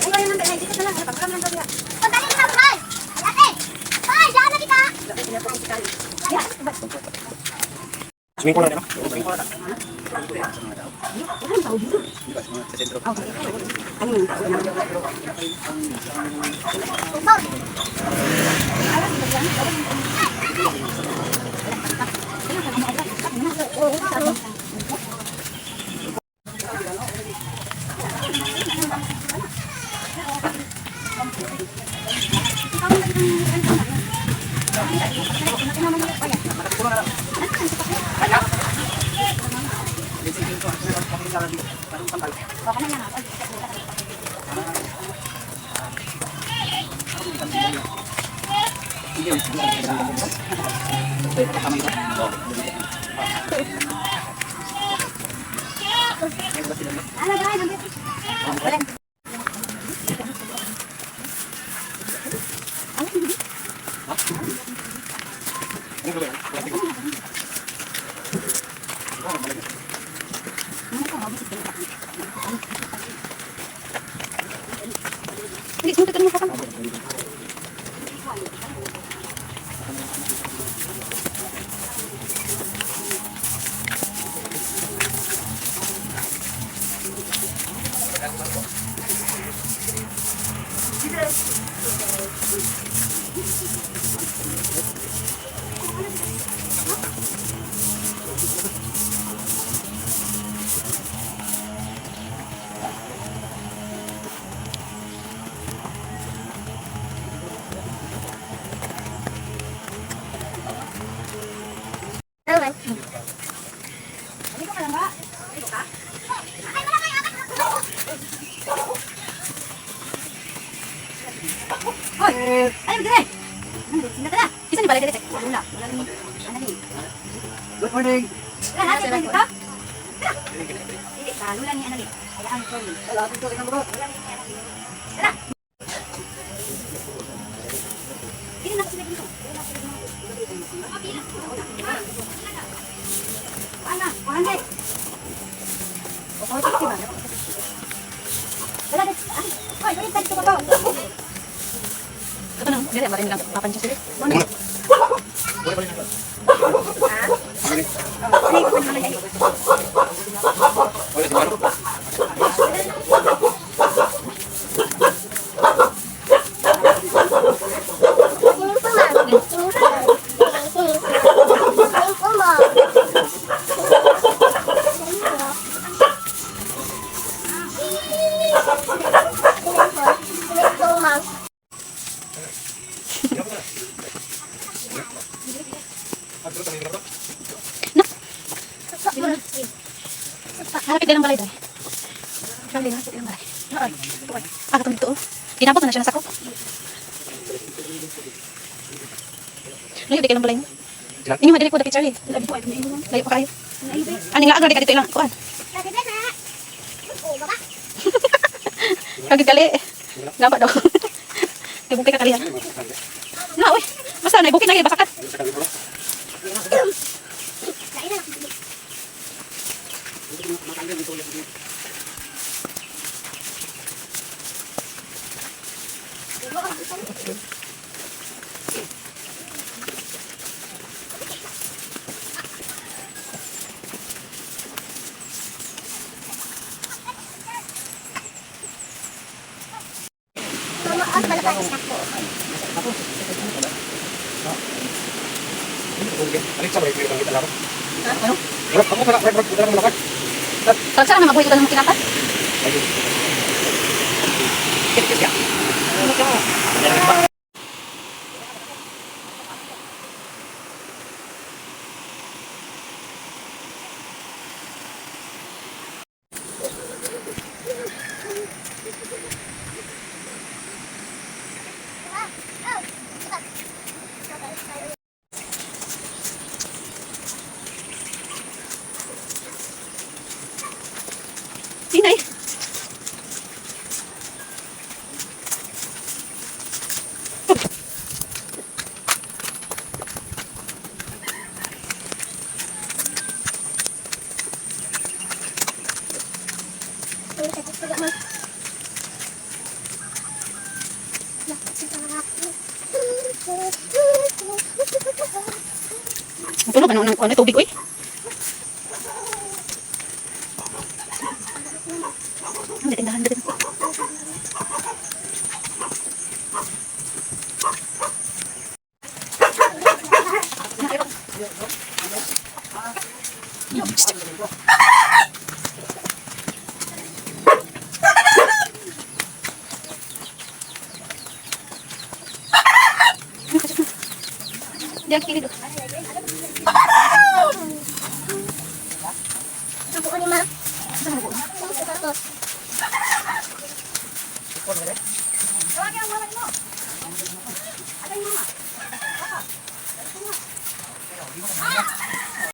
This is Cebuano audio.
Ay, ay, ay, dito na lang. Pagkalam lang daw. Pagdali na lang, Ay, ate! Ay, dyan na kita! Swimming pool na, di ba? Swimming pool na. Sa sentro. Hindi, sunod ka naman kasama. Hoy! Ay, dire! Sino ka na? Isa ni balay dire. Wala. Wala ni. Ano ni? Good morning. Wala natin dito. Dili, sa lula ni Anali. Ay, ang sorry. Wala akong tingnan mo. Wala ni Anali. Tara. Dili na sila dito. Ana, 100. O, 450 ba? Wala dito. Hoy, balik tayo dito ba? Ito na, dili, marin lang. Papansin sila. Ano? Wala si Mano. Singko ma. Singko ma. Harapit din ang balay dahil. Charlie, harapit din ang balay. Ay, ah, katong dito oh. Tinapos na siya na sakop. Layo di kayo ng balay mo. Inyo madali po dapit Charlie. Layo pa kayo. Aning laag na di ka dito ilang kuan. Kagi gali. Gaba daw. Kay bukay ka kalihan. Na oy. Basta na bukid na gyud basakat. Mama, ah, balakas na ko. Alik sa balik kita lang. Ano? Ako pa lang lang lang. Pag sa mabuhay ko ng tinapat. Inay. Ano, ano, ano, tubig, uy. Ang dating dahan, dating. Diyan, kilid.